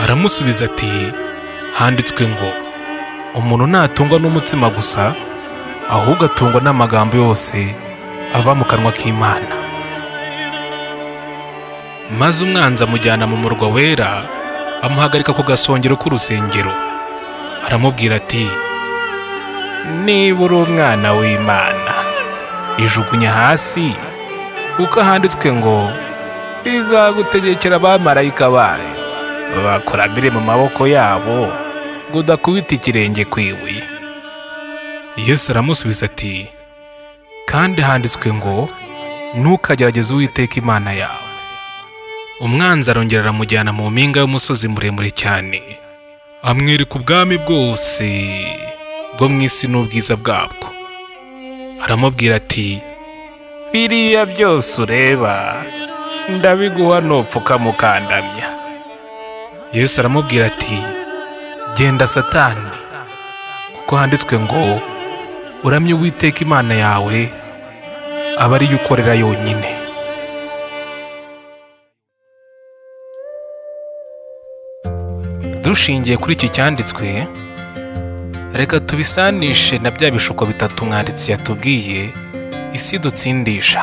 Aramusubiza ati: Handitswe ngo umuntu ntatungwa n'umutsima gusa, ahubwo atungwa n'amagambo yose ava mu kanwa k'Imana. Maze umwanzi amujyana mu murwa wera, amuhagarika ku gasongero k'urusengero. Aramubwira ati: Niba uri umwana w'Imana, ijugunya hasi, kuko handitswe ngo izagutegekera abamarayika bayo, bakuramire mu maboko yabo, ngo udakubita ikirenge ku ibuye. Yesu aramusubiza ati: Kandi handitswe ngo ntukagerageze Uwiteka Imana yawe. Umwanzi arongera aramujyana mu mpinga y'umusozi muremure cyane, amwereka ubwami bwose bwo mu isi n'ubwiza bwabwo. Aramubwira ati: Biriya byose ureba ndabiguha nupfuka mukandamya. Yesu aramubwira ati: Genda Satani, kuko handitswe ngo uramye Uwiteka Imana yawe, aba ariyo ukorera yonyine. Dushingiye kuri iki cyanditswe, reka tubisanishe na bya bishuko bitatu umwanditsi yatubwiye isi dutsindisha.